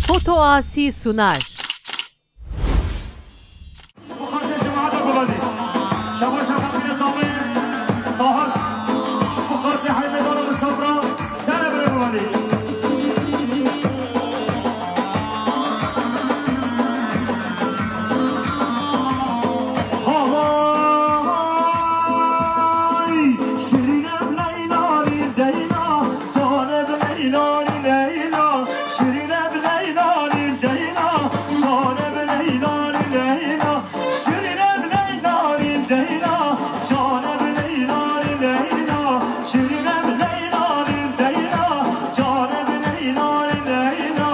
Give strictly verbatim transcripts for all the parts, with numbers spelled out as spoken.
Foto Asi sunar. Bi xatirê cemaeta Guvedî. Şabaş Şabaş Pîrê Samî Tahir. Ji bo xatirê Heymê Dara Misafira, serebire Guvedî. Havay, şirîne bi Leyla rî deyna, cane bi Leyla rî Leyla, şirîne bi Leyla rî deyna, cane bi Leyla rî Leyla, şirîne bi Leyla rî deyna, cane bi Leyla rî Leyla, şirîne bi Leyla rî deyna, cane bi Leyla rî Leyla.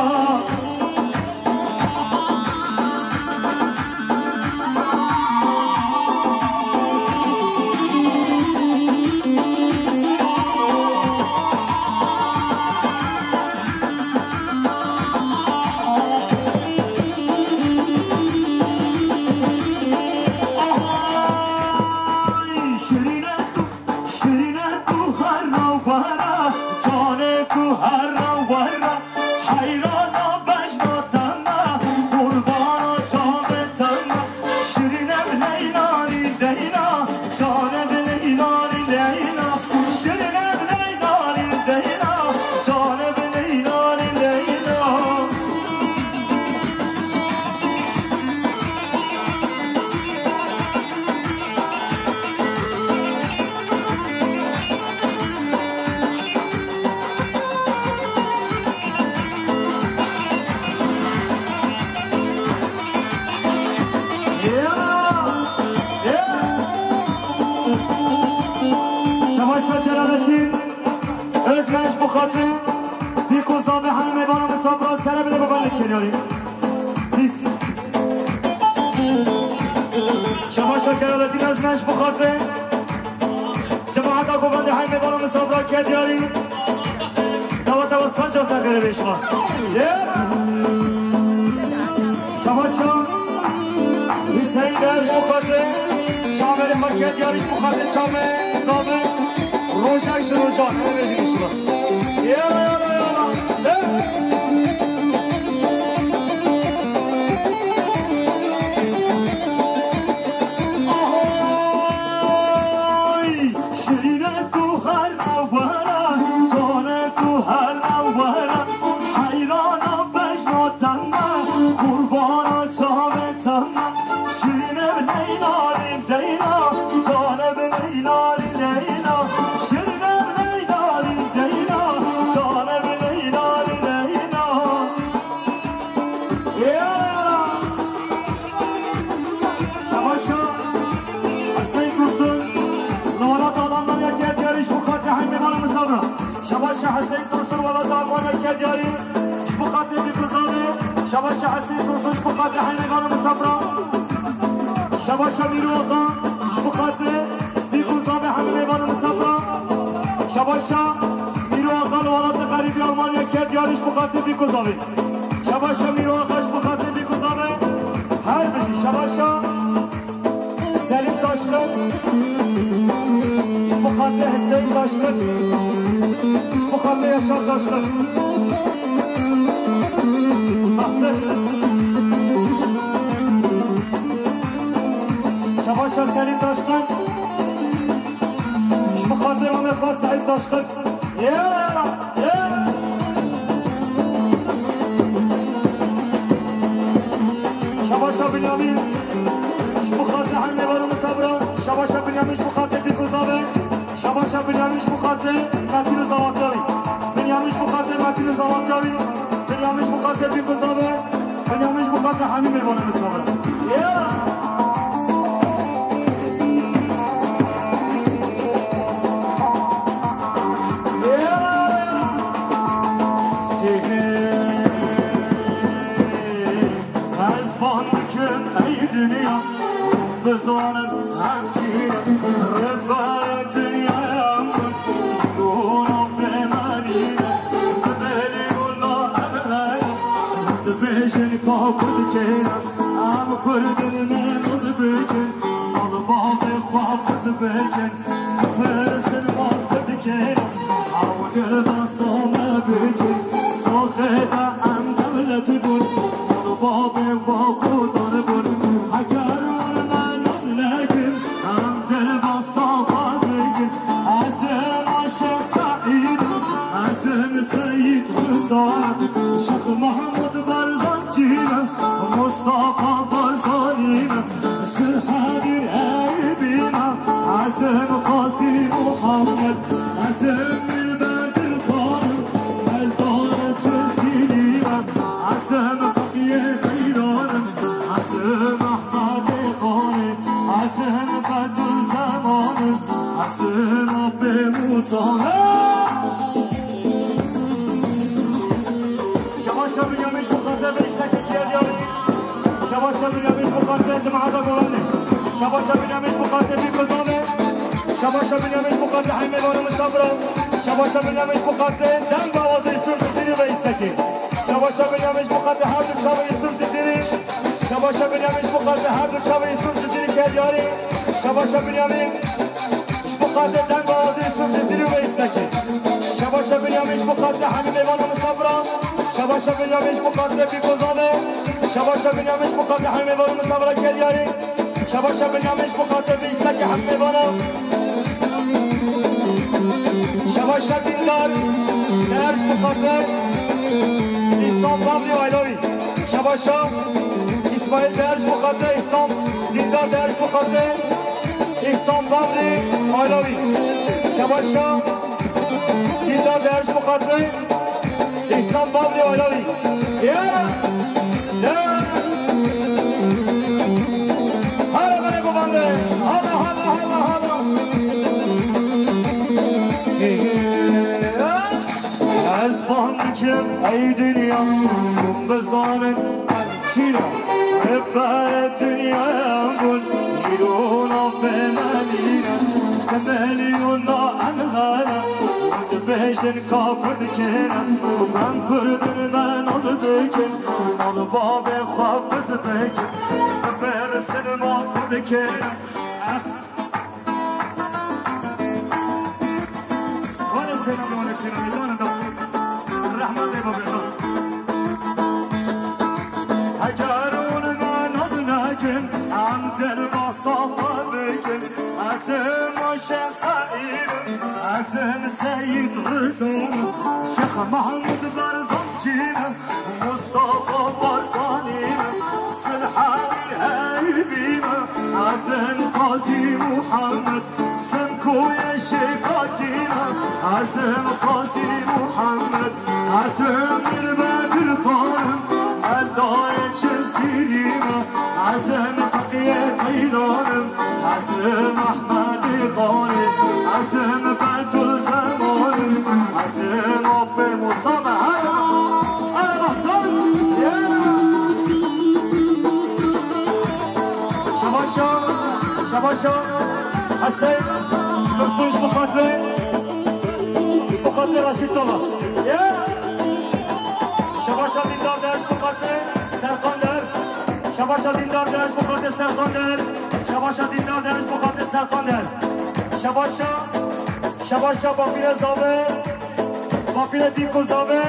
Şirîne tu, şirîne tu herra werra, canê tu herra werra, heyrana bejna te me, qurbana çavê te me. Şirîne bi Leyla rî deyna, canê bi Leyla rî deyna, şirîne bi Leyla rî deyna, canê bi Leyla rî deyna. Şabaş Şaş Celalettin Özgenç bu xatirê Bîk û Zavê Heymê Dara Misafira serebine bi belê Kenyarî. Pîs. Şabaş Şaş Celalettin Özgenç bu xatirê cemaeta Guvedî Heymê Dara Misafira Kenyarî. Tava tava sanca ser xêrê bêşma. Ye. Şabaşa Hüseyin Derviş bu xatirê. Çavê Mekke Diyarîş bu xatirê çavê Zavê. Rojek ji rojan. Ne bêjin inşallah. Yala, yala, yala. He. Ahoy! Şirîne tu her newbera, canê tu her newbera, heyrana bejna te me, qurbana çavê te me. Şirîne bi Leyla rî Leyla, canê bi Leyla rî Leyla. Şirîne bi Leyla rî Leyla, canê bi Leyla rî Leyla. Ya! Şabaşa Hüseyin Dursun, li welata Almanya ket yarîş bu xatirê Heymê Dara Misafira. Şabaşa Hüseyin Dursun, welata Almanya ket yarîş bu xatirê Bîk û Zavê. Şabaşa Hüseyin Dursun, ji bu xatirê Heymê Dara Misafira. Şabaşa Mîro Axa, ji bu xatirê Bîk û Zavê Heymê Dara Misafira. Şabaşa Mîro Axa, li welata xerîbî Almanya ket yarîş bu xatirê Bîk û Zavê. Şabaşa Mîro Axa ji bo xatirê Bîk û Zavê. Her bijî. Şabaşa Selîm Taşkın. Ji bo xatirê Hüseyin Taşkın. Ji bo xatirê Yaşar Taşkın. Nasıl? Şabaşa Selîm Taşkın. Ji bo xatirê Mehmet Seîd Taşkın. Şabaşa Binyamin, ji bo xatirê Heymê Dara Misafira. Şabaşa Binyamin, ji bo xatirê Bîk û Zavê. Şabaşa Binyamin, ji bo xatirê Metin û Zavatiyavî. Binyamin, ji bo xatirê Metin û Zavatiyavî. Binyamin, ji bo xatirê Bîk û Zavê. Binyamin, ji bo xatirê Heymê Dara Misafira. Ya! Ez bang dikim ey dinya, bizanin em kî ne, rêber dinyaya min, zûna pê me nîne, bi belî û na em hene, dibêjin ka Kurd kê ne, em Kurd in, mêz bikin, malbavê xwe qiz bikin. Pirsin wan xwe dikir, ew dil dasa me bikir, şoxê de em dewle Bûn, babê xwe xudan bûn, heger wan me nas nekin, em dil ba safa bikin. Ez ma Şêx Seîd im, ez Seyîd Rıza im, Şêx Mehmûd Barzançî me, Mustafa Barzanî me, Sirhedî Eyûbî me, ez Qazî Muhammed, ez Mîr Bedirxan im, Eldar Cizîrî me, ez Feqiyê Qeyran im, ez Mehmedê Xanê, ez Bedrûzzeman im, ez Apê Mûsa me. Şebaşa Binyamin ji bo xatirê vê îstekê kiriye diyarî. Şebaşa Binyamin ji bo xatirê cemaeta Golanê. Şebaşa Binyamin ji bo xatirê Bîk û Zavê. Şebaşa Binyamin ji bo xatirê hemî mêvanê misafira. Şebaşa Binyamin ji bo xatirê deng û awazê Îsûn Cizîrî vê îstekê. Şebaşa Binyamin ji bo xatirê her du çavê Îsûn Cizîrî. Şebaşa Binyamin ji bo xatirê her du çavê Îsûn Cizîrî kiriye diyarî. Şebaşa Binyamin. Ji bo xatirê deng û awazê Îsûn Cizîrî vê îstekê. Şebaşa Binyamin ji bo xatirê hemî mêvanê misafira. Şebaşa Binyamin ji bo xatirê Bîk û Zavê. Şebaşa Binyamin ji bo xatirê hemî mêvanê misafira kiriye diyarî. Şebaşa Binyamin ji bo xatirê vê îstekê hemî mêvana. Şebaşa Dîndar, Deher ji bo xatirê Îhsan Bavrî û aîla wî. Şebaşa Îsmaîl Deher ji bo xatirê Îhsan, Dîndar Deher ji bo xatirê Îhsan Bavrî, aîla wî. Şebaşa Dîndar Deher ji bo xatirê Îhsan Bavrî, aîla wî. Ya! Ya! Hala bele govande. Hala, hala, hala, hala. Ya! Ez bang dikim ey dinya, hûn bizanin. Çîna, hep dinyaya gund, îro navê me nîne, bi milyona em xere, hûn dibêjin ka kurd kêne, û em kurd in me naz bikin, mal babê xwe biz bikin, bipirsin ma kurd kêne. Wale çêna, wale çêna, îlana da. Rehmetê babê xwe. Heger hûn me naz nekin, em dil ba safa bikin. Ez ma Şêx Seîd im, ez Seyîd Riza im, Şêx Mehmûd Barzançî me, Mustafa Barzanî me, Silhedîn Eyûbî me, ez Qazî Muhammed, Semkoyê Şêkakî me, ez Qazî Muhammed, ez Mîr Bedirxan im, Eldayê Cizîrî me, ez Feqiyê Qeyran im, ez Mehmedê Xanê, ez Bedrûzzeman im, ez Apê Mûsa me. Her Şebaşa, şebaşa, Hesen, Dursun ji bo xatirê, ji bo xatirê Raşîd Tala. Yeah! Şebaşa Dîndar Deher ji bo xatirê Serkan Deher. Şebaşa Dîndar Deher ji bo xatirê Serkan Deher. Şebaşa Dîndar Deher ji bo xatirê Serkan Deher. Şebaşa, şebaşa Bapîrê Zavê. Bapîrê Dîk û Zavê,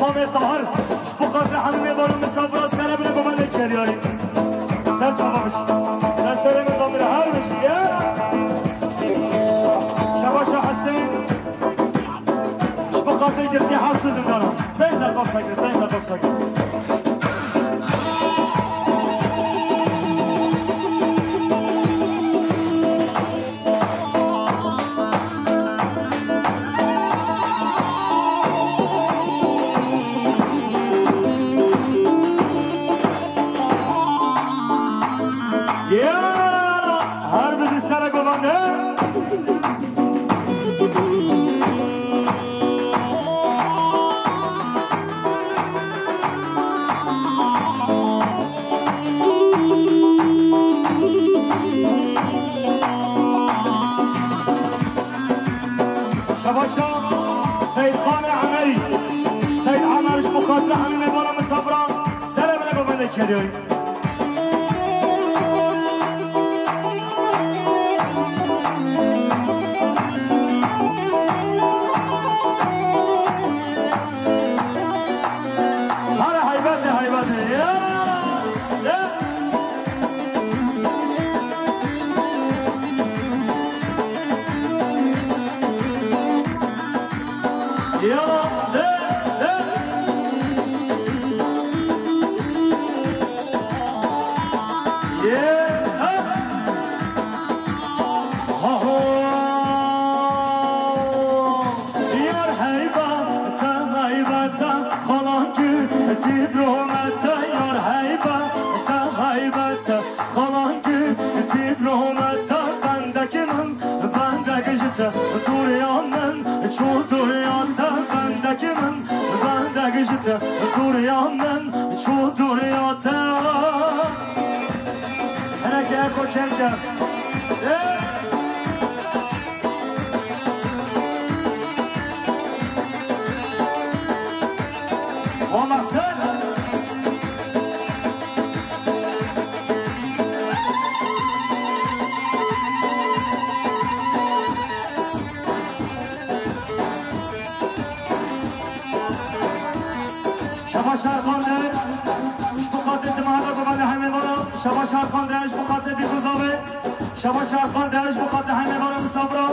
Mamê Tahir, ji bo xatirê hemî mêvan û misafira sere bine bo me nêkeriya. Ser çava bişt. Ser serê min zamîre her bijî ye. Şebaşa Hesên, ji bo xatirê girtî heft û zindana. Pênc deqa qisa kir, pênc deqa qisa kir. Ya! Her bijî sere govande. Şebaşa Seyîdxanê Emerî. Seyîd Emer ji bo xatira hemî mêvana misafira sere bine govende keriyoy. Her heybet e, Dîplomete yar heybete, heybete. Xalangî dîplomete, bendekî min, bendek ji te. Dûriya min, çû dûriya te, bendekî min, bendek ji te. Dûriya min, çû dûriya te. Hereke eko çengel. Ê! Mama sen. Şebaş Erkan Değer, ji bo xatir cemaeta Govalê Heymê Vara. Şebaş Erkan Değer, ji bo xatir Bîkûzavê. Şebaş Erkan Değer, ji bo xatir Heymê Vara misafira.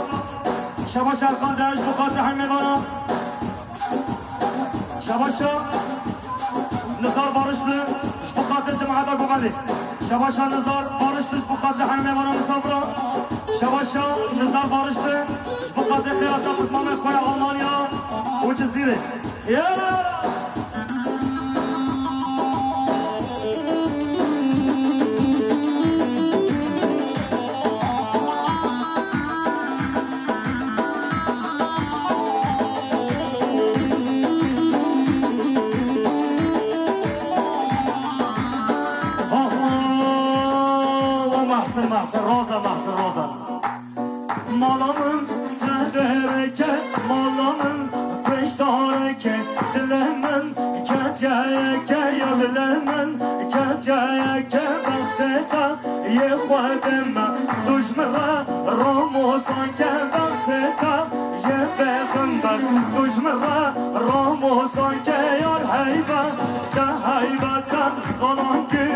Şebaş Erkan Değer, ji bo xatir Heymê Vara. Şebaşa Nizar Barışlı, ji bo xatir cemaeta Govalê. Şebaşa Nizar Barışlı, ji bo xatir Heymê Vara misafira. Şebaşa Nizar Barışlı, ji bo xatir qirata Osmanlı Koya Almanya û Cizîrê. Ya! Oho, o Mahsin, Mahsin, Roza, Mahsin, Roza. Mala min sereke, mala min pêşdareke, dilê min ketiyeke, ya dilê min ketiyeke, bextê te yê Xwedê me, tu ji min re Ramazan ke, bextê te yê pêxember, tu ji min re Ramazan ke, yar heybe. Te heybete, xalangî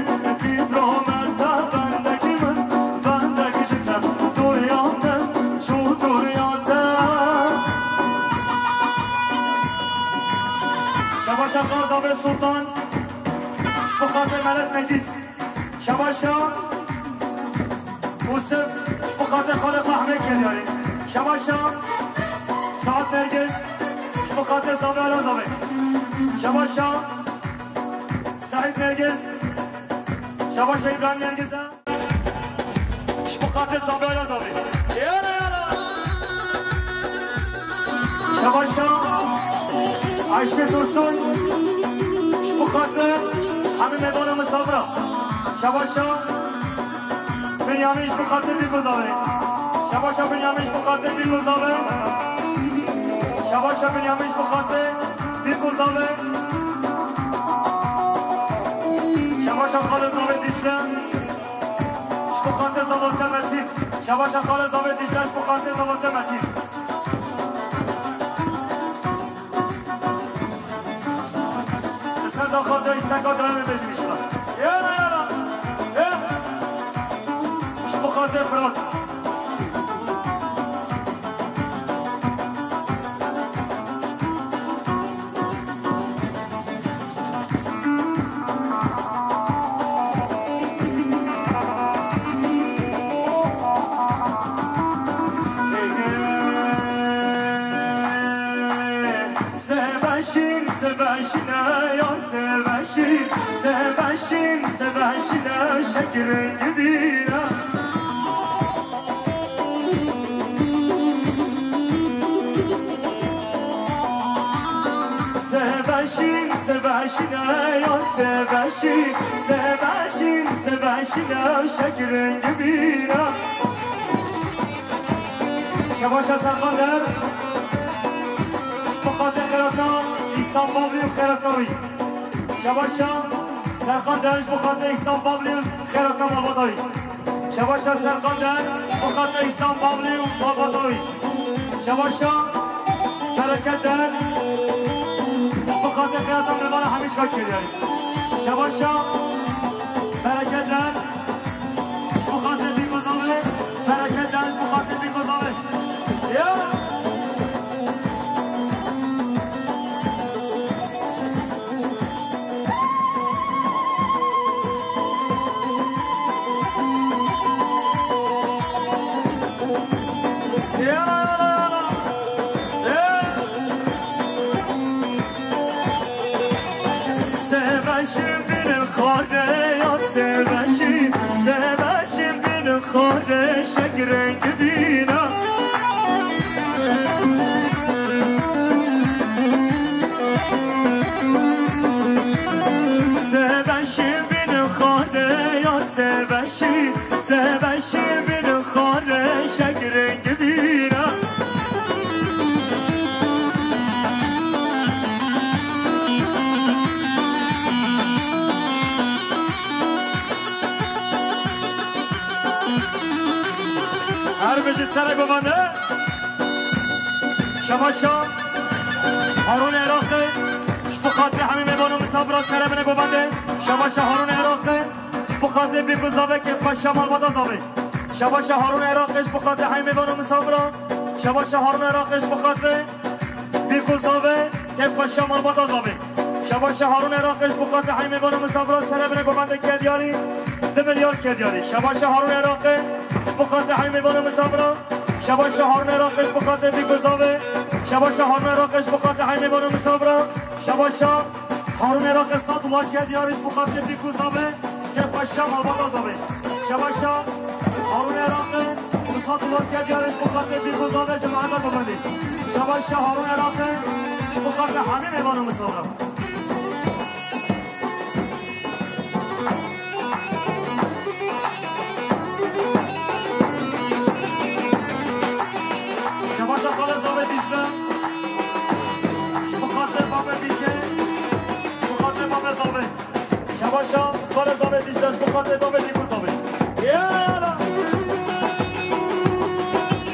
dîplomete, bendekî min, bendek ji te, dûriya min, çû dûriya te. Şebaşa Xalzavê Sultan, ji bo xatir Melet Negîz. Şebaşa Ûsif, ji bo xatir Xalê Qahmê Keryarî. Şebaşa Saad Nergiz, ji bo xatir Zavê Alazavê. Şebaşa Saîd Nergiz, şebaşa Îbrahîm Nergiz e. Ji bo xatir Zavê Alazavê. Yara, yara. Şebaşa Ayşe Dursun, ji bo xatir hemî mêvana misafira. Şebaşa Binyamin, ji bo xatir Bîkûzavê. Şebaşa Binyamin, ji bo xatir Bîkûzavê. Şebaşa Binyamin, ji bo xatir Bîkûzavê. Şebaşa Xalê Zavê Dîşle, ji bo xatir Zavê Metîn. Şebaşa Xalê Zavê Dîşle, ji bo xatir Zavê Metîn. Li ser daxwaza îsteka dayê me bêjin inşallah. Yara, yara. Ê! Ji bo xatir Firat. Seveşin, seveşine ya seveşin, seveşin, seveşine şekirin gibine. Seveşin, seveşine ya seveşin, seveşin, seveşine şekirin gibine. Şebaşa Serkan Der, ji bo xatir xêratna Îhsan Bavlî û xêratna wî. Şebaşa Serkan Der, ji bo xatir Îhsan Bavlî û xêratna malbata wî. Şebaşa Serkan Der, ji bo xatir Îhsan Bavlî û malbata wî. Şebaşa Bereket Der, ji bo xatir xêrata mêvana hemî ji xwe kiriye. Şebaşa Bereket Der, ji bo xatir Bîkûzavê, Bereket Der, ji bo xatir Bîkûzavê. Ya! Sebeşim bin xare ya sebeşim, sebeşim bin xare şek rengi bîna. Sebeşim bin xare ya sebeşim, sebeşim bin xare şek rengi bîna. Her bijî sere govende. Şebaşa Harûn Iraqê, ji bo xatirê hemî mêvan û misafira sere bine govende. Şebaşa Harûn Iraqê, ji bo xatirê bîk û zavê kêfxweşa malbata zavê. Şebaşa Harûn Iraqê, ji bo xatirê hemî mêvan û misafira. Şebaşa Harûn Iraqê, ji bo xatirê bîk û zavê kêfxweşa malbata zavê. Şebaşa Harûn Iraqê, ji bo xatirê hemî mêvan û misafira sere bine govende kediyarî, du milyar kediyarî. Şebaşa Harûn Iraqê, ji bo xatirê hemî mêvan û misafira. Şebaşa Harûn Iraqê, ji bo xatirê bîk û zavê. Şebaşa Harûn Iraqê, ji bo xatirê hemî mêvan û misafira. Şebaşa Harûn Iraqê, sed dolar kediyarî, ji bo xatirê bîk û zavê. Kêfxweşa malbata zavê. Şebaşa Harûn Iraqê, du sed dolar kediyarî, ji bo xatirê bîk û zavê cemaeta govendê. Şebaşa Harûn Iraqê, ji bo xatirê hemî mêvan û misafira. Şebaşa xalê zavê Dîcle, ji bo xatirê babê Bîkê, ji bo xatirê babê zavê. Şebaşa xalê zavê Dîcle, ji bo xatirê babê Bîk û zavê. Yala!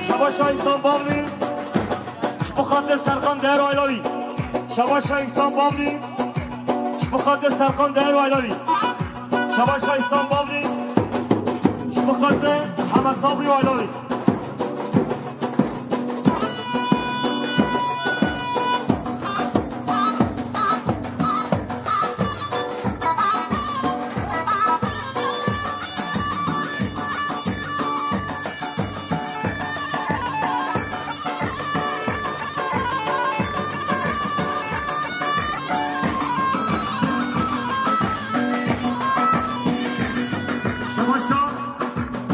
Şebaşa Îhsan Bavlî, ji bo xatirê Serkan Değer Aylavî. Şebaşa Îhsan Bavlî, ji bo xatirê Serkan Değer Aylavî. Şebaşa Îhsan Bavlî, ji bo xatirê Hemed Sabrî Aylavî. Şebaşa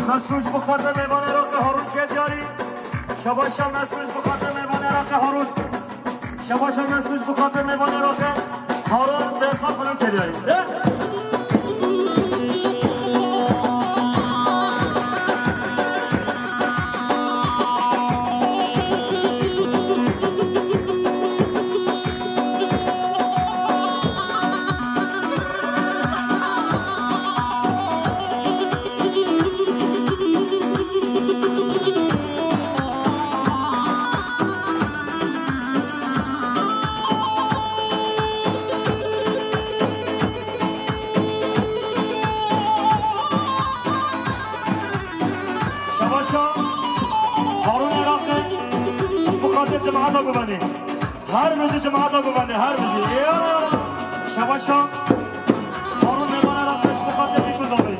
Mesûd ji bo xatirê mêvanê Iraqê Harûn kediyarî. Şebaşa Mesûd ji bo xatirê mêvanê Iraqê Harûn. Şebaşa Mesûd ji bo xatirê mêvanê Iraqê Harûn dê sed milyon kediyarî. Şebaşa Harûn Iraqê ji bo xatirê cemaeta govendê. Her bijî cemaeta govendê, her bijî. Ya! Şebaşa Harûn Mêvan Iraqê ji bo xatirê Bîk û Zavê.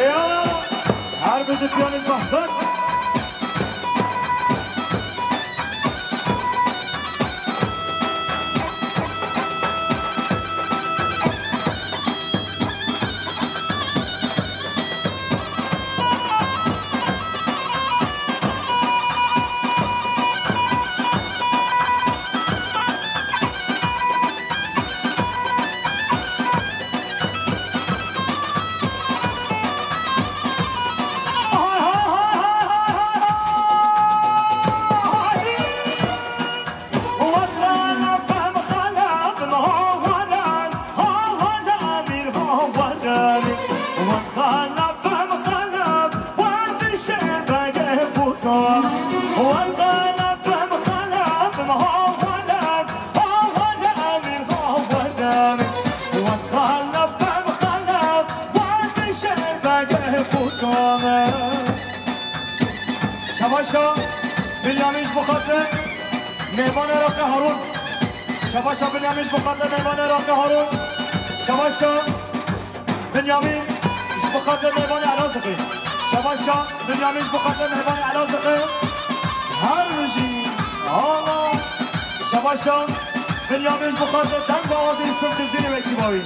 Ya! Her bijî piyanîst Behzad. Şebaşa. Binyamîn ji bo xatir mêvan Iraqê Harûn. Şebaşa Binyamîn ji bo xatir mêvan Iraqê Harûn. Şebaşa Binyamîn ji bo xatir mêvan Elazığê. Şebaşa Binyamîn ji bo xatir mêvan Elazığê. Her bijî. Hala. Şebaşa Binyamîn ji bo xatir deng ve azî Yusuf Cizîrî wekî bawî.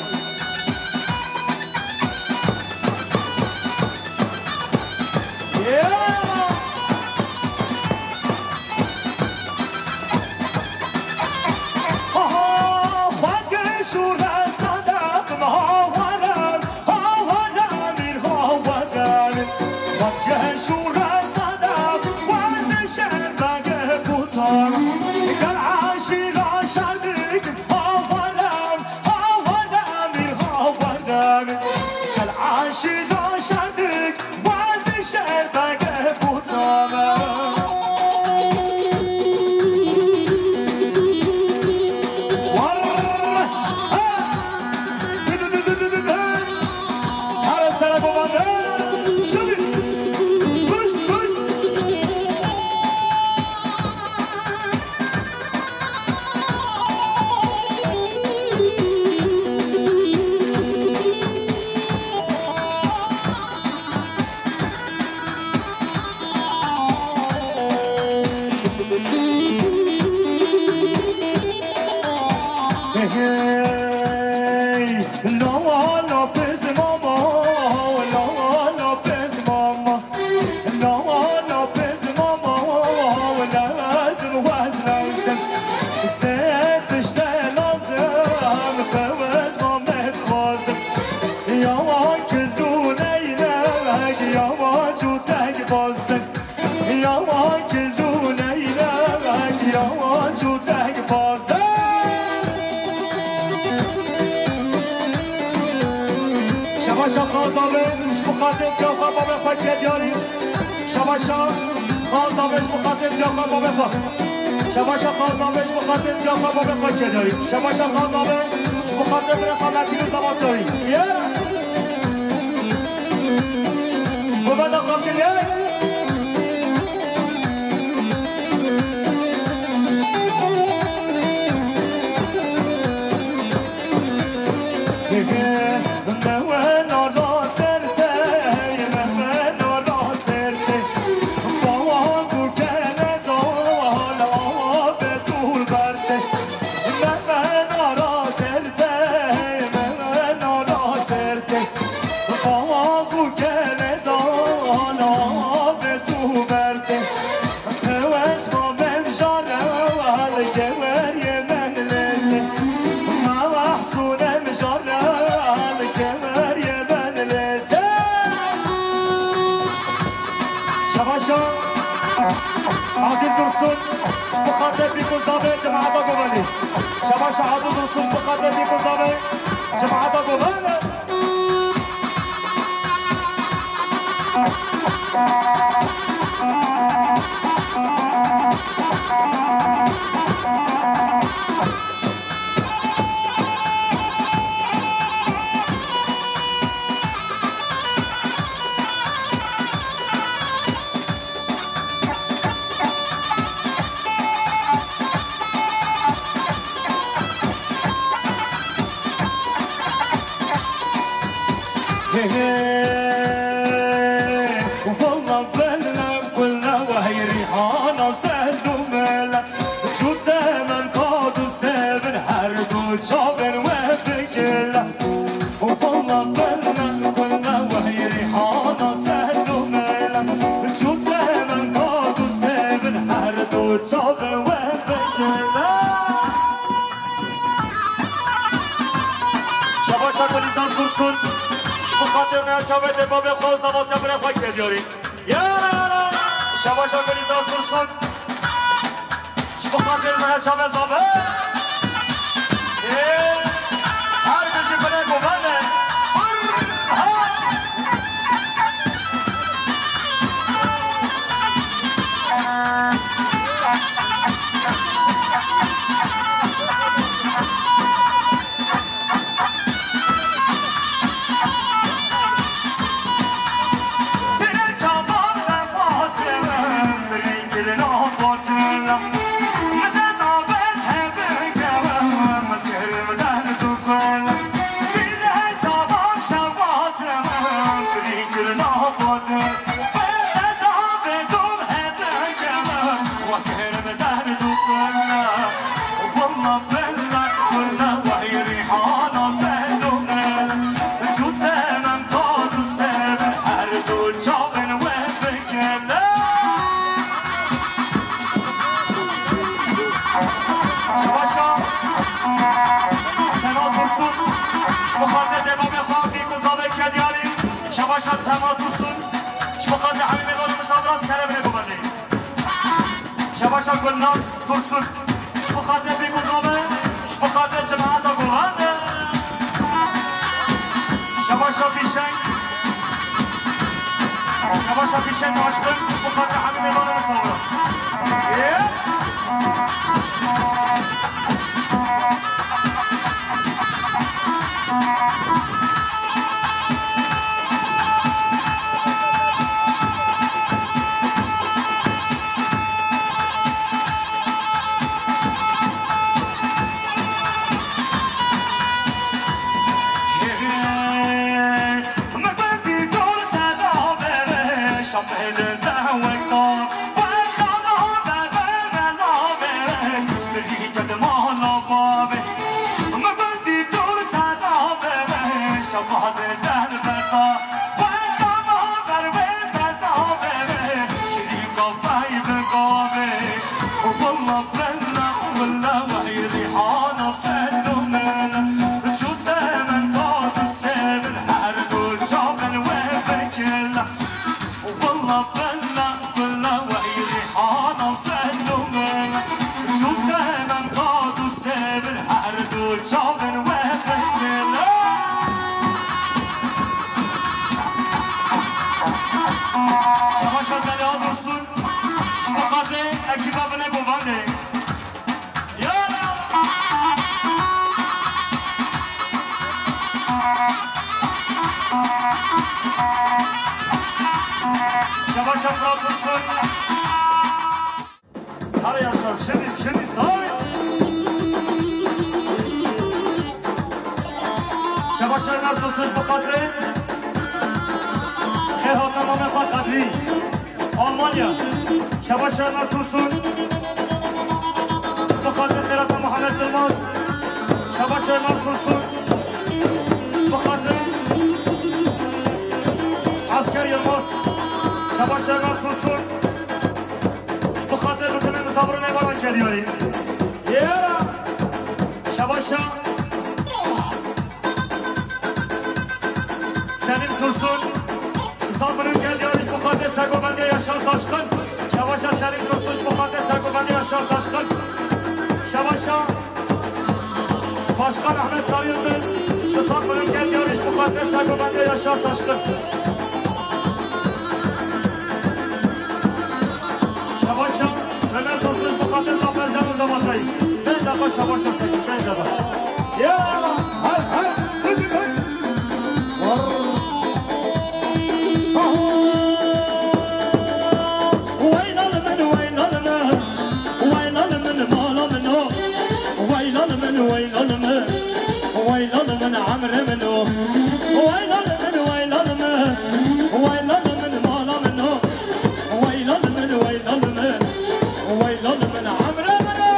Şebaşa Xaza be, ji bo xatir çaxa babê xwe ke diyarî. Şebaşa Xaza be, ji bo xatir çaxa babê xwe. Şebaşa Xaza be, ji bo xatir çaxa babê xwe ke diyarî. Şebaşa Xaza be, ji bo xatir birê xwe Metînî Zebatçayî. Ye! Guvenda xwe kiriye. Şebaşa Adil Dursun, ji bo xatir pîk û zavê cemaeta Govelî. Şebaşa Adil Dursun, ji bo xatir pîk û zavê cemaeta Govelî. Şebaşa Gulîzar Dursun, ji bo xatir me çavê dê babê xwe û zevatya birê xwe ke diyarî. Ya! Şebaşa Gulîzar Dursun, ji bo xatir me çavê zabe. Ê, her bijî binê govende. Şebaşa Tema Tursun, ji bo xatirê hemî mêvanê misafiran serevinê bibendê. Şebaşa Gulnaz Tursun, ji bo xatirê pîk û zave, ji bo xatirê cemaeta govende. Şebaşa Fîşeng, Şebaşa Fîşeng Aşkın, ji bo xatirê hemî mêvanê misafiran. Ê! Şebaşa Zeliha Dursun, ji bo xatirê ekîba binê govendê. Ya! Şebaşa Fırat Dursun. Hadi yaşa, şimdi, şimdi, tabii. Şebaşa Ömer Tursun ji bo xatirê xêr hatina mamê xwe Kadrî, Almanya. Şebaşa Ömer Tursun ji bo xatirê xêr hatina Muhammed Yilmaz. Şebaşa Ömer Tursun ji bo xatirê Esker Yilmaz. Şebaşa Ömer Tursun. Ji bo xatirê bi timî misafirin ê baran ke diyarî. Yêra! Şebaşa Selîm Tursun, sed milyon ke diyarî ji bo xatirê sergovendiya Yaşar Taşkın. Şebaşa Selîm Tursun ji bo xatirê sergovendiya Yaşar Taşkın. Şebaşa Başkan Ahmet Sarıyıldız, sed milyon ke diyarî ji bo xatirê sergovendiya Yaşar Taşkın. Şebaşa Ömer Dursun ji bo xatirê Zafer Can û Zevatayî. Pênc deqa şebaşa Selîm, pênc deqa. Ya! Hey, hey! Hey, hey! Weylal min, weylal min, weylal min, mala min o. Weylal min, weylal min, weylal min, emrê min o. Weylal min, weylal min, weylal min, mala min o. Weylal min, weylal min, weylal min, emrê min o.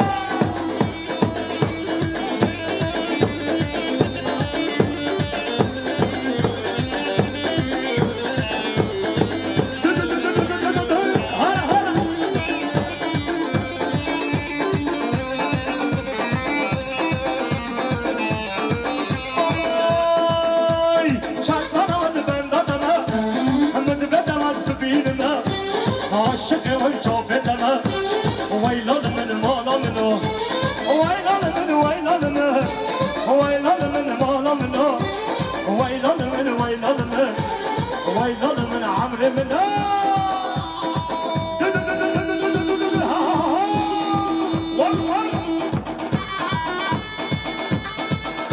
Oy! Şahsana di benda te me, min divê te ez bibînime. Aşiqê win çavê te me. Weylal min mala min o. Weylal min, weylal min. Weylal min mala min o. Weylal min, weylal min. Weylal min emrê min o.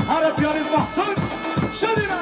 Here piyanîst Mahsun, şirîne.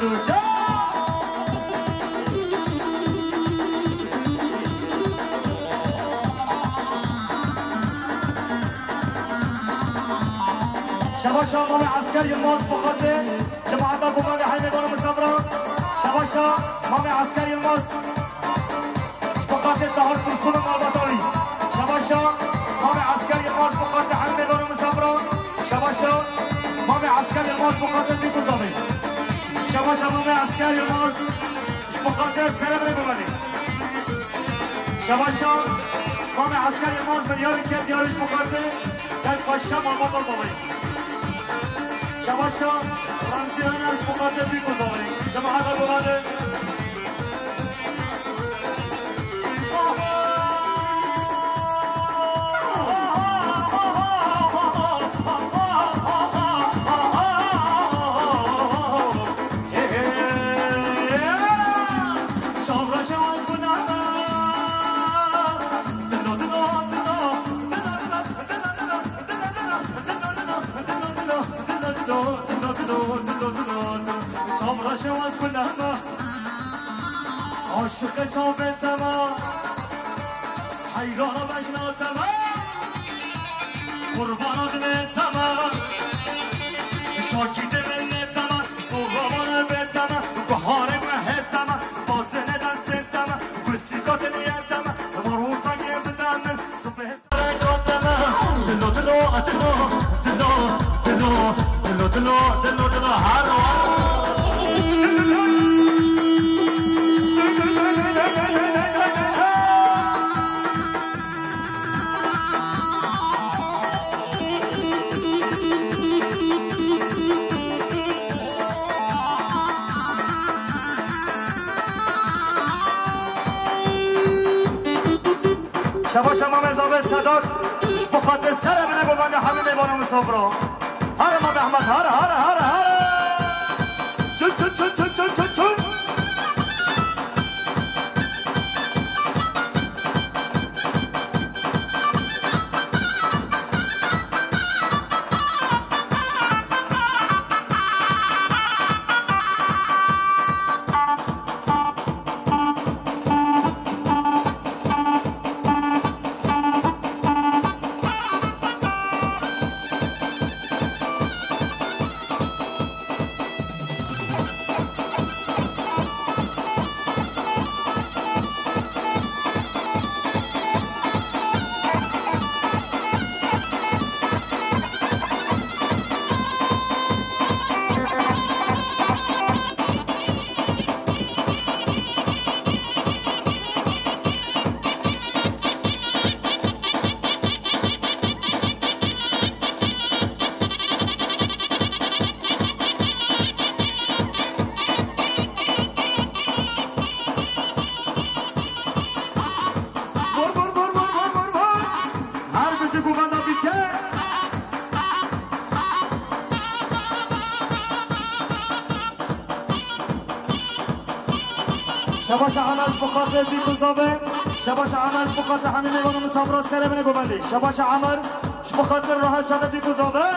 Şebaşa Mamê Esker Yilmaz bi xatirê cemaeta Gomendê Heymê Bano Misafira. Şebaşa Mamê Esker Yilmaz. Ji bo xatirê Tahar Tursun û malbata wî. Şebaşa Mamê Esker Yilmaz ji bo xatirê Heymê Bano Misafira. Şebaşa Mamê Esker Yilmaz ji bo xatirê Bîk û Zavê. Şebaşa Mamê Esker Yilmaz ji bo xatirê Serebrê Gomendê. Şebaşa Mamê Esker Yilmaz milyarê ket yarî ji bo xatirê Dest xweş, şema baba bavê. Şebaşa Remzî Öner ji bo xatirê Bîk û Zavê. Cemaeta Gomendê. Sabra şewaz kulama. Aşık çavê tema, heyrana bejna tema, qurbana divê tema, şakî divê ne tema, soravana bê tema, guharê me hê tema, bazine destê tema, gusîka diliyê tema, marûsa gê bideme, sibê. Şebaşa Mamê Zavê Sedat, ji bo xatirê Serebrê Gomendê Hemîmê Bano Misafira. Here Mamê Ehmed, here, here, here, here. Çul, çul, çul. Vur, vur, vur. Her bijî govenda bîke. Şebaşa Emer ji bo xatirê Bîk û Zavê. Şebaşa Emer ji bo xatirê Hemîmê Bano Misafira Serebrê Gomendê. Şebaşa Emer ji bo xatirê Raha Şadê Bîk û Zavê.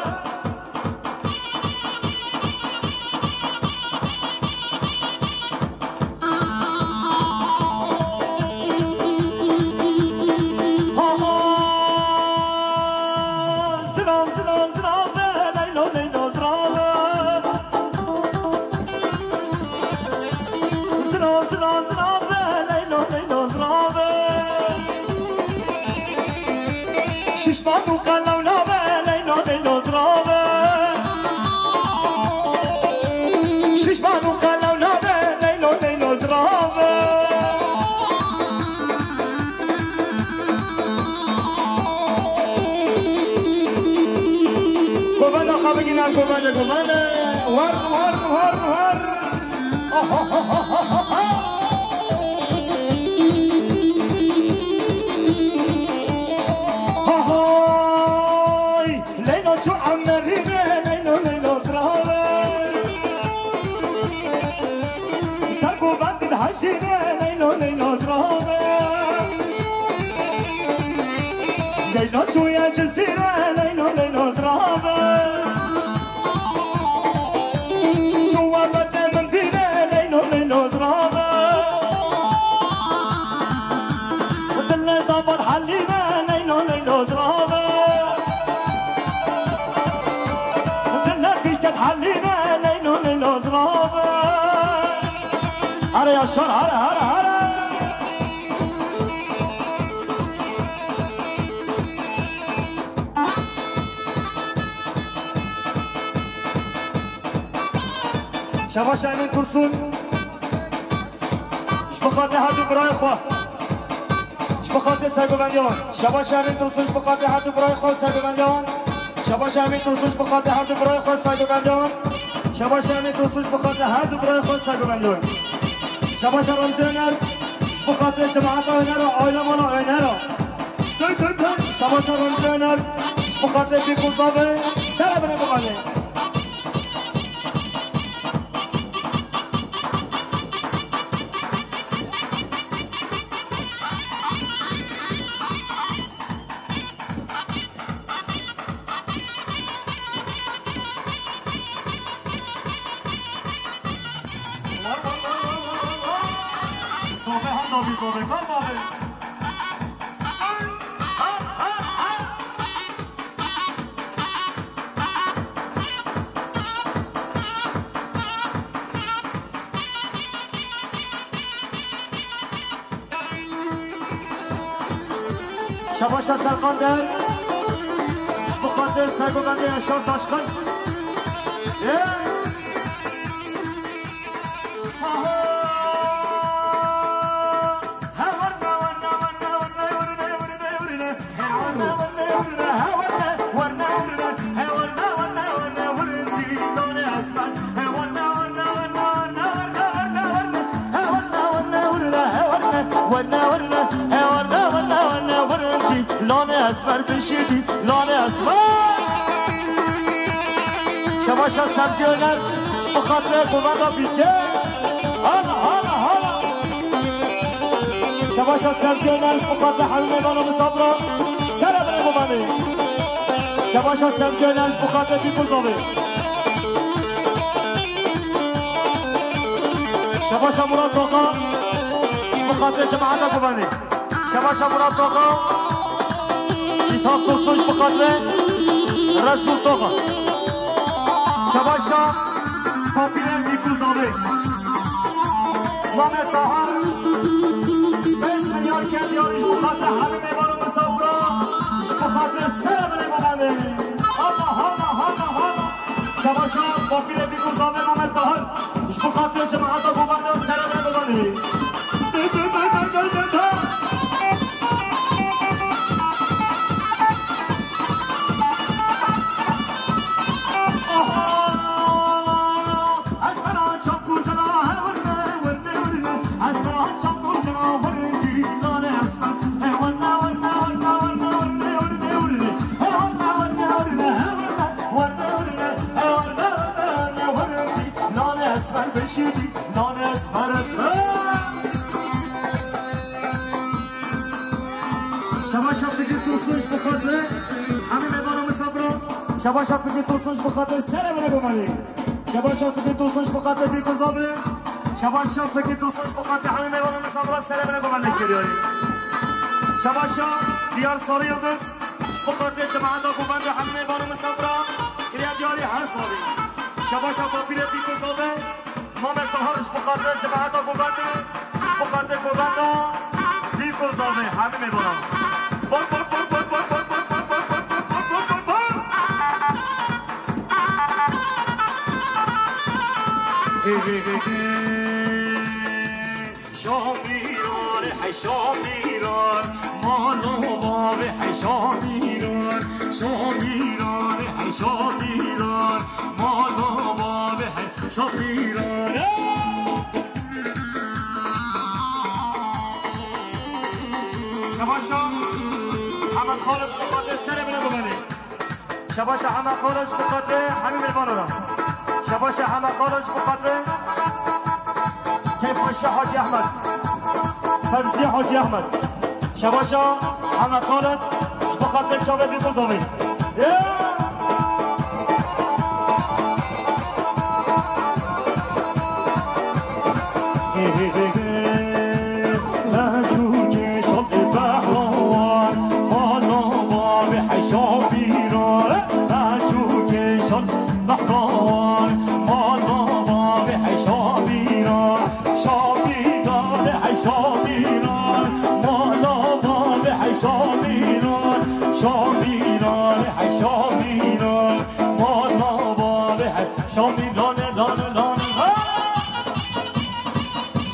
Şişman û qelew nabe, leylo, leylo zirabe. Şişman û qelew nabe, leylo, leylo zirabe. Govenda xwe bigîne, govende, govende. War, war, war, war. Ahahahaha. Ahay! Leyla çû Emerî be, Leylo, Leylo zirabe. Ser govendin hejî be, Leylo, Leylo zirabe. Leyla çûye Cizîre, Leylo, Leylo zirabe. Çû we bete min bîne, Zirabe. Dilekî ket helîne, leylo, leylo, zirabe. Here Yaşar, here, here, here. Şebaş Emîn Tursun. Ji bo xatirê her du birayê xwe. Ji bo xatirê sergovendiya wan. Şebaş Emîn Tursun ji bo xatirê her du birayê xwe sergovendiya wan. Şebaş Emîn Tursun ji bo xatirê her du birayê xwe sergovendiya wan. Şebaş Emîn Tursun ji bo xatirê her du birayê xwe sergovendiya wan. Şebaş Remzî Öner ji bo xatirê cemaeta Öner û aîle mala Öner e. Tüm, tüm, tüm. Şebaş Remzî Öner ji bo xatirê pîk û zavê sere binê bimanê. Sobe handa bir sobe, ka sobe. Şebaşa Serkan Der, bi xatir sergovendê Yaşar Taşkın. Ê! Lale esmer bişîdî, lale esmer. Şebaşa Sevgi Öner, ji bo xatirê govenda bîke. Hala, hala, hala. Şebaşa Sevgi Öner, ji bo xatirê hemî mêvana misafira. Sere binê bimanê. Şebaşa Sevgi Öner, ji bo xatirê Bîkûzovê. Şebaşa Murat Toxa, ji bo xatirê cemaeta govendê. Şebaşa Murat Toxa, Îshak Tosun ji bo xatirê Resul Toxa. Şebaşa Papîrê Bîkûzovê. Mehmet Tahar, beş milyar kerdiyarî ji bo xatirê hemî mêvan û misafira, ji bo xatirê sere binê bimanê. Hala, hala, hala, hala. Şebaşa Papîrê Bîkûzovê Mehmet Tahar. Ji bo xatirê cemaeta govendê û sere binê bimanê. Şebaşa Fikir Tosun ji bo xatirê hemî mêvana misafira. Şebaşa Fikir Tosun ji bo xatirê sere binê bimanê. Şebaşa Fikir Tosun ji bo xatirê Bîkûzovê. Şebaşa Fikir Tosun ji bo xatirê hemî mêvana misafira sere binê bimanê kiriye. Şebaşa Diyar Sarı Yıldız ji bo xatirê cemaeta govendê hemî mêvan û misafira kiriye diyarî her salî. Şebaşa Papîrê Bîkûzovê. Mehmet Tahar ji bo xatirê cemaeta govendê, ji bo xatirê govenda Bîkûzovê hemî mêvanan. Bor, bor, bor. Hey, hey, hey, hey. Şamîran, hey Şamîran, mala bavê hey Şamîran, Şamîran, hey Şamîran, mala bavê hey Şamîran. Şebaşa Hemed Xalid ji bo xatirê sere binê bimanê. Şebaşa Hemed Xalid ji bo xatirê hemî mêvanan. Şebaşa Hemed Xalid ji bo xatirê Keyfweşa Hacî Ehmed. Fevziye Hacî Ehmed. Şebaşa Hemed Xalid ji bo xatirê çavê Bîkûzovê. Yeah!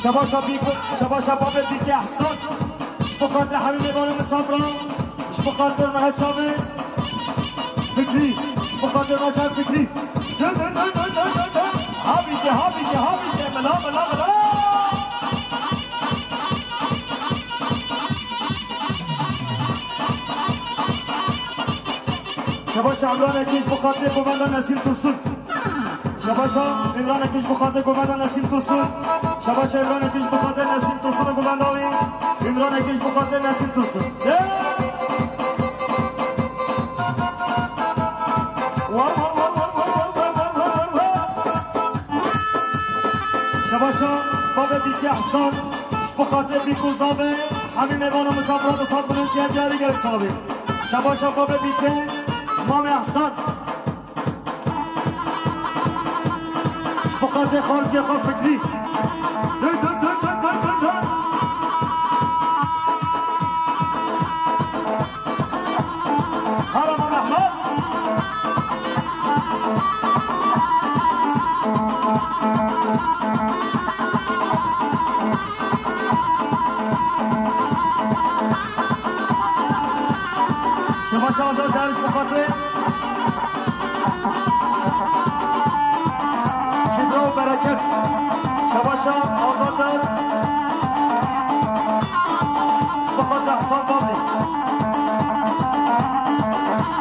Şebaşa Bîk-, şebaşa babê Bîkê Ehsan. Ji bo xatir Hemî Mêvan û Misafira. Ji bo xatir Meheçavê Fikrî. Ji bo xatir Meheçavê Fikrî. Dön, dön, dön. Ha Bîkê, ha Bîkê, ha Bîkê. Mila, mila, mila. Şebaşa Emranekî ji bo xatirê govenda Nesîm Tursun. Şebaşa Emranekî ji bo xatirê govenda Nesîm Tursun. Şebaşa Emranekî ji bo xatirê Nesîm Tursun û govenda wî. Emranekî ji bo xatirê Nesîm Tursun. Ye! Wa, wa, wa. Şebaşa babê Bîkê Ehsan, ji bo xatirê Bîk û Zavê, Hemî Mêvan û Misafira bi sed bilind kiye diyarî gelek sax bî. Şebaşa babê Bîkê, Mamê Ehsan. Ji bo xatirê xarziyê xwe Fikrî. Dön, dön, dön. Hara Mehmet. Şebaşa Azad Deriş bi xatirê Kibra û Bereket. Şebaşa Azad Der. Ji bo xatir Ehsan Babî.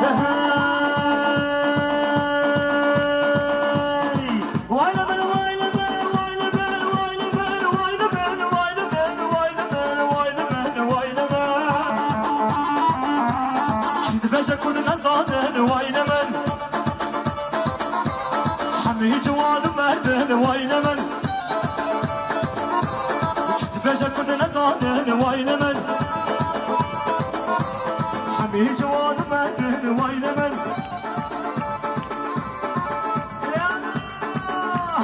Hey, hey. Wayne bene, wayne bene, wayne bene. Çi dibêje ku nezanin, wayne min. Hemî ciwan û merdin, wayne min. Çi dibêje ku nezanin, wayne min. Hemî ciwan û merdin, wayne min. Ya,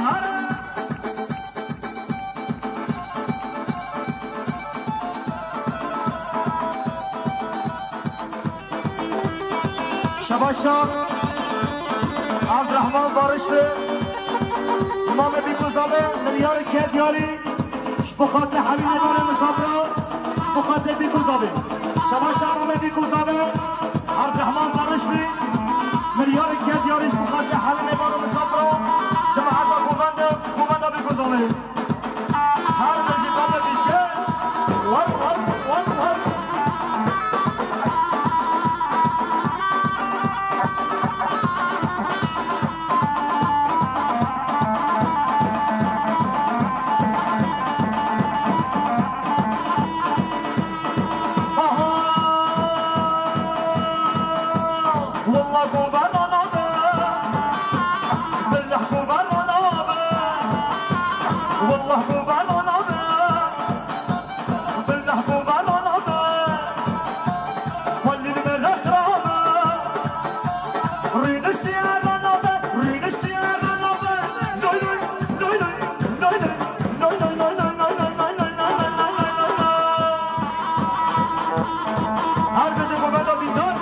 hara. Şebaşa Abdurrahman Barışlı, Mamê Bîk û Zavê, milyarê ke diyarî, ji bo xatir Hemî Mêvanê Misafira, ji bo xatir Bîk û Zavê. Şebaşa Mamê Bîk û Zavê, Abdurrahman Barışlı, milyarê ke diyarî, ji bo xatir Hemî Mêvanê Misafira, cemaeta govende, govenda Bîk û Zavê. Her bijî bebe bîke. War, war, war, war. Aha! Wallah govenda nabe. Billah govenda nabe. Wallah govenda nabe. Billah govenda nabe. Xwelî li me rexrabe. Rîniştiye re nabe, rîniştiye re nabe. Loy, loy, loy, loy. Loy, loy, loy, loy. Her gece govenda dîndar.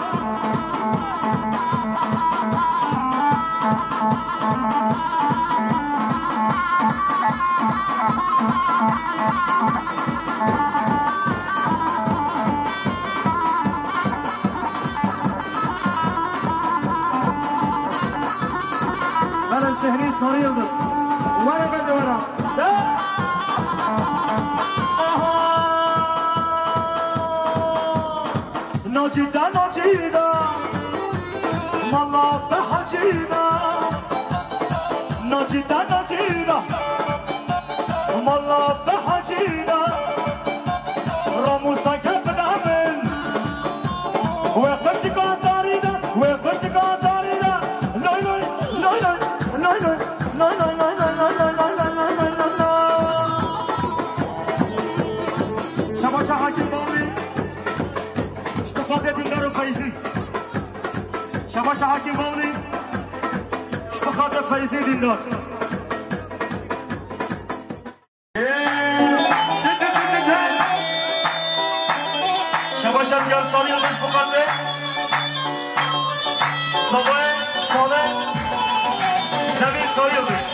Beren Sehrî Sarı Yıldız. Were ben de were. Aha! Nacîda, nacîda, mala be hacîda. Nacîda, nacîda, mala be hacîda. Ramûsa ke bide min. Wê qirçika tarî de, wê qirçika tarî de. Loy, loy, loy, loy, loy, loy. Loy, loy, loy, loy. Şebaşa Hakim Bavlî. Ji bo xatirê Dîndar û Feyzî. Şebaşa Hakim Bavlî. Ji bo xatirê Feyzî Dîndar. Şebaşa Diyar Sarı Yıldız bu kadar. Sabah Salih Demir Sarı Yıldız.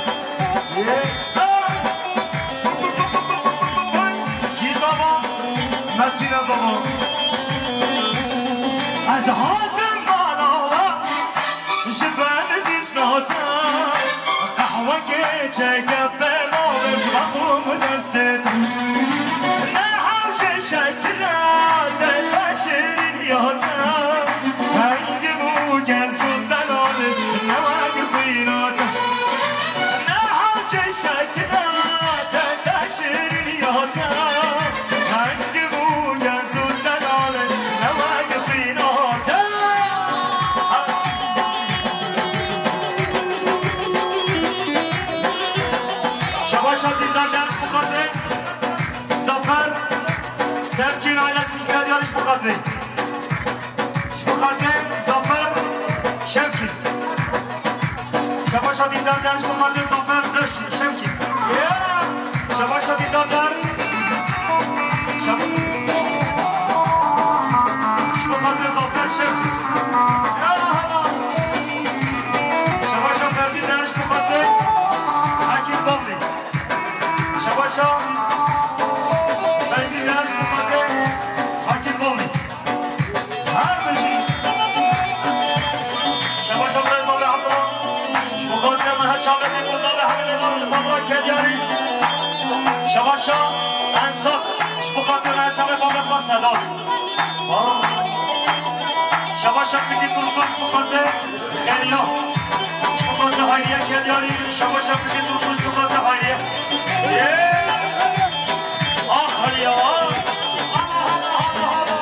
Çeke pêma ve ji xwe xwe destê te. Ne hewce şekila te, te şirîniya te. Heng bû gez û delal, ne wek xwîna te. Ne hewce şekila te, te şirîniya te. Heng bû gez û delal, ne wek xwîna te. Şebaşa Dîldar Derviş bi xatirê Zafer Sevkî ailesî ji Kedyarî ji bi xatirê. Ji bi xatirê Zafer Şevkî. Şebaşa Dîldar Derviş bi xatirê Zafer Zevkî, Şevkî. Şebaşa Dîldar Derviş. Şeb-, ji bi xatirê Zafer Şevkî. Şebaşa Fevzî Derviş bi xatirê Hekîm Bavlî. Şebaşa Fevzî Derviş bi xatirê Hekîm Bavlî. Her bijî. Şebaşa Birêz Abi Abdullah. Ji bo xatirê Meher Çavê Pîrozavê hemî mêvanê Misafira Kedyarî. Şebaşa Ensar. Ji bo xatirê Meher Çavê Babê xwe Sedat. Şebaşa Fikî Tursun ji bo xatirê Xêriya. Ji bo xatirê Hayriye Kedyarî. Şebaşa Fikî Tursun ji bo xatirê Hayriye. Yê! Ax Xêriya, ax! Hala, hala, hala, hala!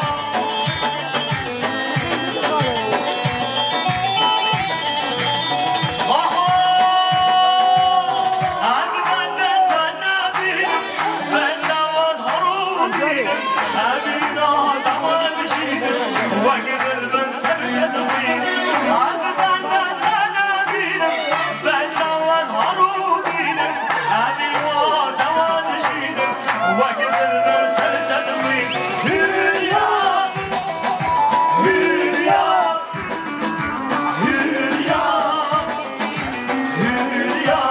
Hülya, hülya, Hülya, Hülya,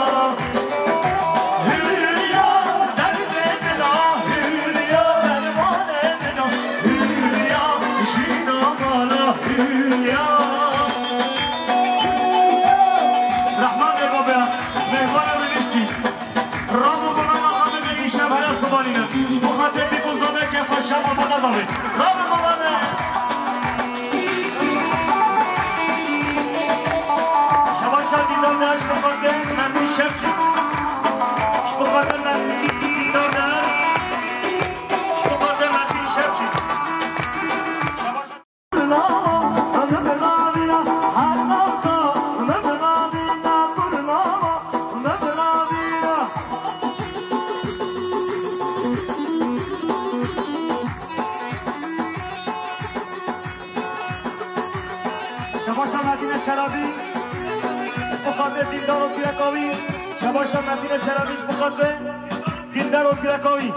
Hülya, derdê min a, Hülya, dermanê min a, Hülya, jîna mala, Hülya. Rehman bê babê, mêvana min niştî. Ramo bana xanimê îşev hele sibanîne. Ji bo xatirê Bîk û Zave kêfa şeva bana Zave. Ramo bana. Şebaşa Dîdar Değer ji bo xatirê Metin Şevçik. Ji bo xatirê Metin Dîdar Değer. Ji bo xatirê Metin Şevçik. Şebaşa Şebaşa Metîne Çelabî, ji bo xatirê dîndar û pîreka wî. Şebaşa Metîne Çelabî, ji bo xatirê dîndar û pîreka wî.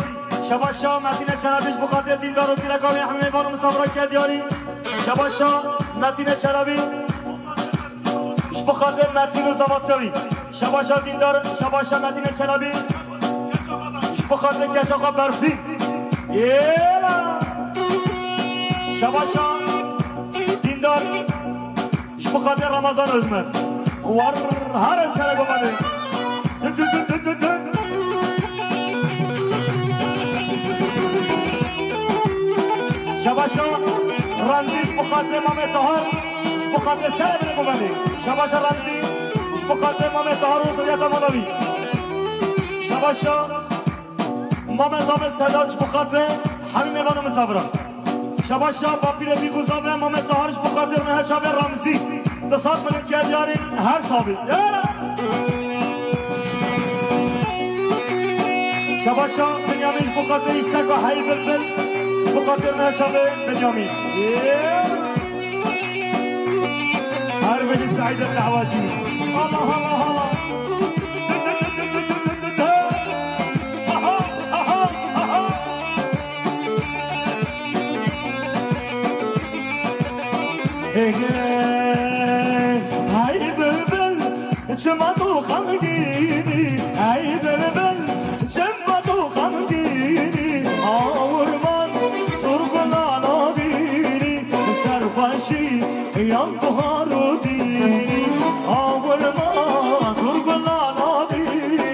Şebaşa Metîne Çelabî, ji bo xatirê dîndar û pîreka wî, hemî mêvan û misafira Kedyarî. Şebaşa Metîne Çelabî, ji bo xatirê Metîn û zevatê wî. Şebaşa dîndar, şebaşa Metîne Çelabî, ji bo xatirê keça xwe Berfîn. Êla! Şebaşa dîndar, ji bo xatirê Ramazan Ozmer. War, hare sere gomanê. Tü, tü, tü, tü, tü, tü. Şebaşa Remzî ji bo xatirê Mamê Tahar, ji bo xatirê sere bine gomanê. Şebaşa Remzî ji bo xatirê Mamê Tahar û zuriyeta mala wî. Şebaşa Mamê Zame Sedat ji bo xatirê hemî mêvan û misafiran. Şebaşa bapîrê Bîk û Zave Mamê Tahar ji bo xatirê Meher Çavê Remzî. Di sed milîm Kedyarî her sabî. Yara! Şebaşa Binyamîn ji bo xatirê Îsteka Heyî Bilbil. Ji bo xatirê Meher Çavê Binyamîn. Her bijî Seîd Lehwacî. Allah, Allah, Allah. Hey, hey, hey, bilbil, çima tu xemgînî? Hey, bilbil, çima tu xemgînî? Awirman, zurgulana dînî, serxweşî, yan buhar û dînî. Awirman, zurgulana dînî.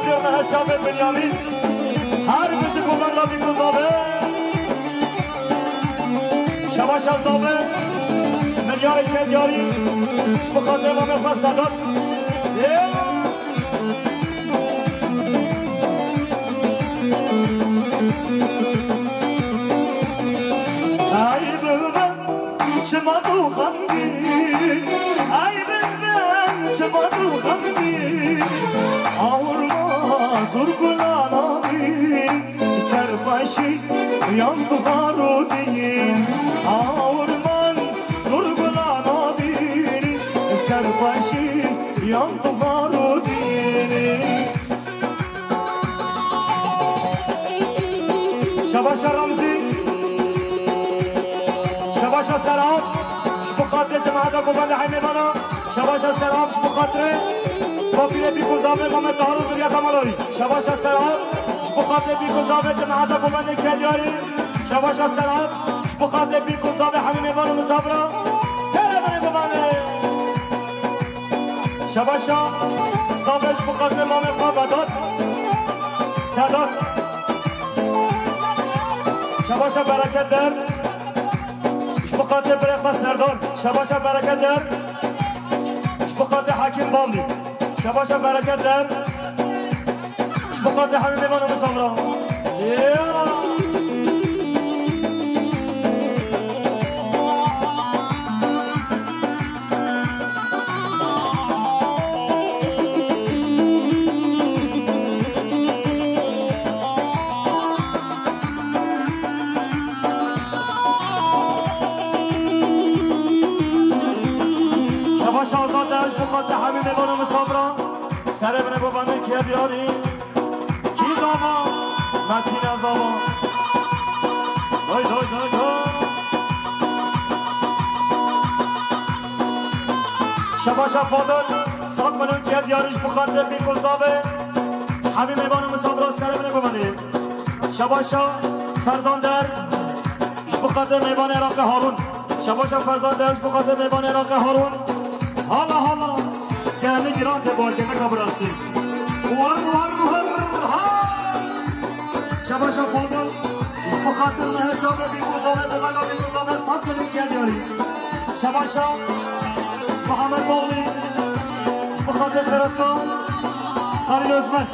Her çavê Binyamîn, her bijî ku benda bî ku zabe. Şebaşa zabe, milyarê Kedyarî, ji bo xatirê mamê xwe Sedat. Ê! Ay bilbil, çima tu xemgîn? Ay bilbil, çima tu xemgîn? Awurma zûr gula nabîn, serxweşî yan tu xarûdîn. Awurman zûr gula nabîn, serxweşî yan tu xarûdîn. Şebaşa Remzî, şebaşa Serhat, ji bo xatirê cemaeta ku bende heynê bana, şebaşa Serhat ji bo xatirê Bapîrê Bîk û Zavê Mehmet Tahar û zuriyeta Malarî. Şebaşa Serhat, ji bo xatirê Bîk û Zavê cemaeta ku bende Kedyarî, şebaşa Serhat, ji bo xatirê Bîk û Zavê hemî mêvan û misafira, serê binê bimanê. Şebaşa Zavê ji bo xatirê mamê xwe Vedat. Sedat. Şebaşa Bereket Der. Ji bo xatirê birê xwe Serdar. Şebaşa Bereket Der. Ji bo xatirê Hekîm Bavlî. Şebaşa Bereket Der. Ji bo xatirê hemî mêvan û misafira. Ya! Şebaşa Azad ji bo xatirê hemî mêvan û misafira. Serê binê bo bendê Kedyarî. Kî zava? Metîne zava. Doy, doy, doy, doy. Şebaşa Fadil, sat meno Kedyarî ji bo xatirê Bîk û Zavê hemî mêvan û misafira serê binê bo bendê. Şebaşa Ferzan Der, ji bo xatirê mêvanê Iraqê Harûn. Şebaşa Ferzan Der, ji bo xatirê mêvanê Iraqê Harûn. Hala, hala. Gelê giran tê barkê, neka birasî. War, war, war, ha. Şebaşa Fadil, ji bo xatir me çavê Bîk û Zavê, bi vela Bîk û Zavê, sat meno Kedyarî. Şebaşa Muhammed Bavlî, ji bo xatir Xeretka, Xalîl Özmen.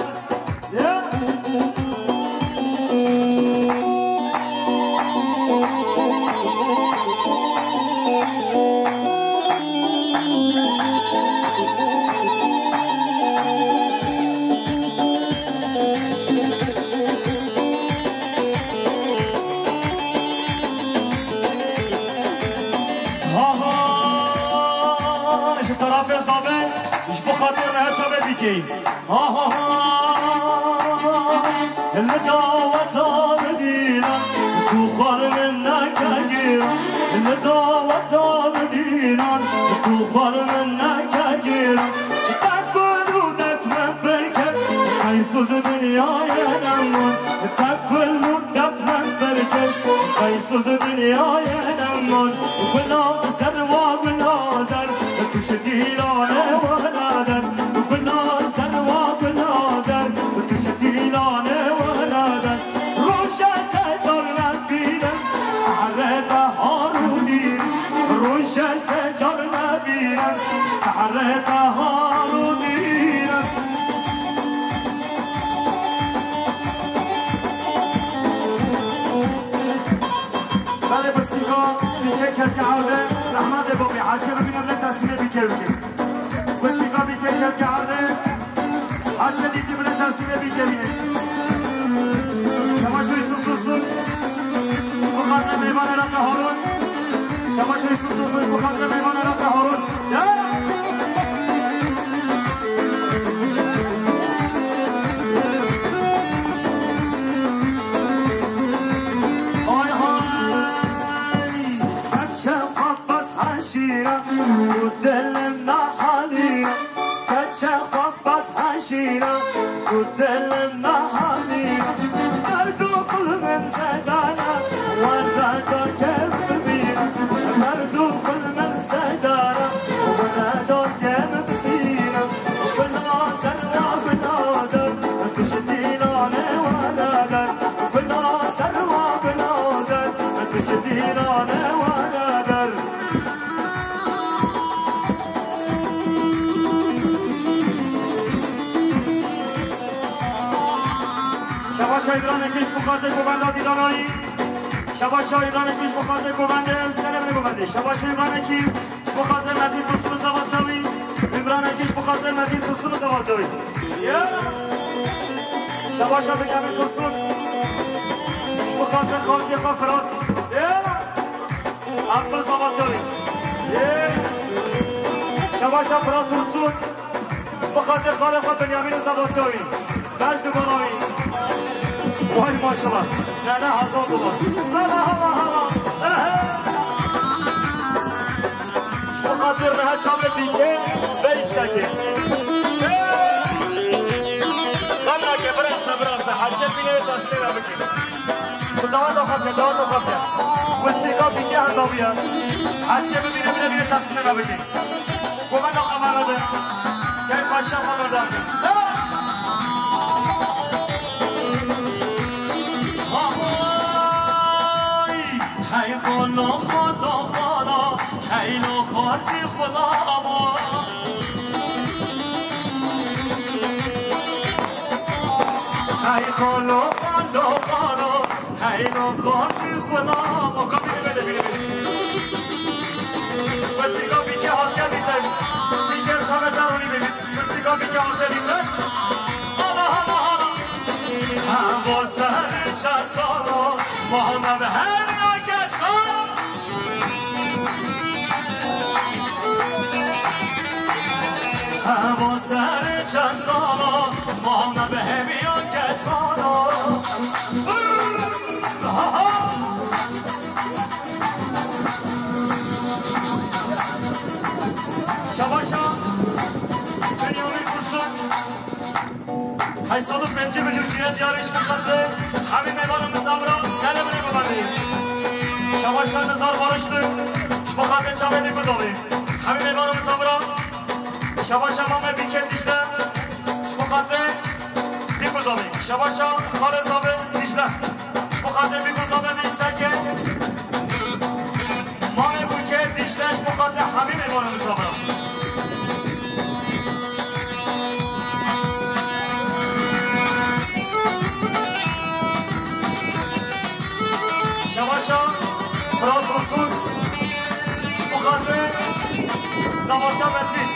Ha ha, ji terafê Zavê, ji bo xatirê me her çavê Bîkê. Ha ha ha, li daweta didîna, tu xwar min neke gîra. Li daweta didîna, tu xwar min neke gîra. Te kul û dest min pir kir, qeysûz dinyayê nemon. Te kul û dest min pir kir, qeysûz dinyayê nemon. Gula serwa gula zer, tu şidîlanê were der. Gula serwa gula zer, tu şidîlanê were der. Roje secar nebînim, ji tehrê te har û dîr. Roje secar nebînim, ji tehrê te har û dîr. Belê, bi sîka bîkê kevke erdê, rehmetê babê, haşê bibîne bilê tersînê bîkê bikê. Bi sîka bîkê kevke erdê, haşê dîtî bilê tersînê bîkê bîne. Şebaşa Yusuf Dursun, bi xatirê mêvanê Iraqê Harûn. Şebaşa Yusuf Dursun, bi xatirê mêvanê Iraqê Harûn. Ya! Ay hay! Çek şefqat bas heşîre, û dilim nehalîre. Çek şefqat bas heşîre, û dilim nehalîre. Derd û kul min zedane, were dar kêm bibîne. Derd û kul min zedane, were dar kêm bibîne. Bila zerra, bila zer, Şaîranekî ji bo xatirê govenda Dîlanayî. Şebaşa Îranekî ji bo xatirê govendê Selemê govendê. Şebaşa Îranekî ji bo xatirê Metîn Tosun Zevatawî. Îranekî ji bo xatirê Metîn Tosun Zevatawî. Ya! Şebaşa Binyamin Tosun ji bo xatirê xaltiyê xwe Firat. Ya! Abdul Zevatawî. Ya! Şebaşa Firat Tosun. Bi xatir xalê xwe Benyamîn û Zevatawî. Berz û bala wî. Vay maşallah. Ne ne hazar dolar. Hala hala hala. Ehe. Ji bo xatir niha çavê bîkê, beyîstekê. Xem nake, birase, birase. Her şey bînê tasîrê bikî. Ku dawa da xwe bike, dawa da xwe bike. Ku sîka bîkê her dawiye. Her şey bibîne, bine, bine tasîrê bikî. Govenda xwe me rede. Gel paşa xwe me rede. Hey! Hey, xolo, xolo, xolo, hey, lo, xortî, xulamo. Hey, xolo, xolo, xolo, hey, lo, xortî, xulamo. Ka bîne, bîne, bîne, bîne. Wesîka bîkê hatiye dîtin. Bîkê çavedarûnî bibîst. Wesîka bîkê hatiye dîtin. Hala, hala, hala. Heval serê çar sala, mahna bi her ya keçkan. Heval serê çar sala, mahna bi her ya keçkan. Şebaşa Benyamin Kursun. Heyşt sed û pêncî milyon lîre diyarî ji bo xatirê hemî mêvan û misafira Selemê bibendî. Şebaşa Nizar Barişli ji bo xatirê çavê Dîkuzovî. Hemî mêvan û misafira. Şebaşa Mamê Bîkê Dîcle ji bo xatirê Dîkuzovî. Şebaşa Xalê Zabê Dîcle ji bo xatirê Dîkuzovê Dîstekê. Mane bû ke dîşte ji bo xatirê hemî mêvanê misafira. Şebaşa Firat Dursun ji bo xatirê Zevatawî Metîn.